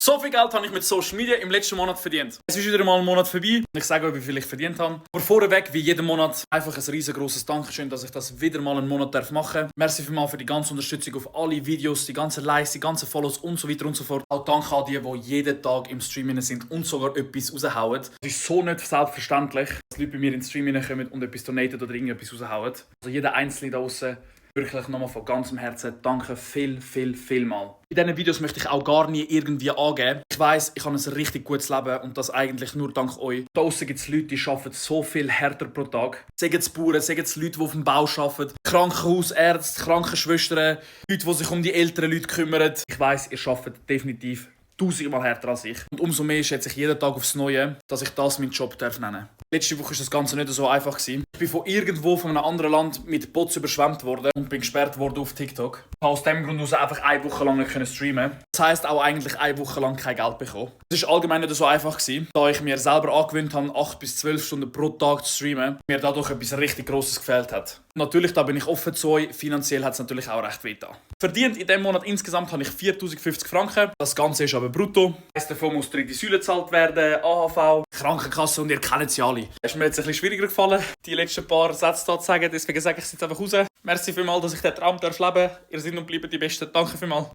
So viel Geld habe ich mit Social Media im letzten Monat verdient. Es ist wieder mal ein Monat vorbei und ich sage euch, wie viel ich verdient habe. Aber vorweg, wie jeden Monat, einfach ein riesengroßes Dankeschön, dass ich das wieder mal einen Monat machen darf. Merci vielmals für die ganze Unterstützung auf alle Videos, die ganzen Likes, die ganzen Follows und so weiter und so fort. Auch danke an die jeden Tag im Stream sind und sogar etwas raushauen. Das ist so nicht selbstverständlich, dass Leute bei mir ins Stream kommen und etwas donaten oder irgendetwas raushauen. Also jeder Einzelne da draussen, wirklich nochmal von ganzem Herzen danke vielmal. In diesen Videos möchte ich auch gar nie irgendwie angeben. Ich weiss, ich habe ein richtig gutes Leben und das eigentlich nur dank euch. Da draussen gibt es Leute, die arbeiten so viel härter pro Tag. Sagen es Bauern, sagen es Leute, die auf dem Bau arbeiten, Krankenhausärzte, Krankenschwestern, Leute, die sich um die älteren Leute kümmern. Ich weiss, ihr arbeitet definitiv 1000-mal härter als ich. Und umso mehr schätze ich jeden Tag aufs Neue, dass ich das meinen Job nennen darf. Letzte Woche war das Ganze nicht so einfach. Ich bin von irgendwo von einem anderen Land mit Bots überschwemmt worden und bin gesperrt worden auf TikTok. Ich habe aus dem Grund aus einfach eine Woche lang nicht streamen. Das heisst auch eigentlich eine Woche lang kein Geld bekommen. Es war allgemein nicht so einfach, da ich mir selber angewöhnt habe, 8 bis 12 Stunden pro Tag zu streamen, mir dadurch etwas richtig Grosses gefehlt hat. Natürlich, da bin ich offen zu euch, finanziell hat es natürlich auch recht wehgetan. Verdient in diesem Monat insgesamt habe ich 4050 Franken. Das Ganze ist aber brutto. Das heisst, davon muss dritte Säule gezahlt werden, AHV, Krankenkasse und ihr kennt sie alle. Es ist mir jetzt ein bisschen schwieriger gefallen, die letzten paar Sätze hier zu sagen, deswegen sage ich es jetzt einfach raus. Merci vielmals, dass ich diesen Traum leben darf. Ihr seid und bleibt die Besten. Danke vielmals.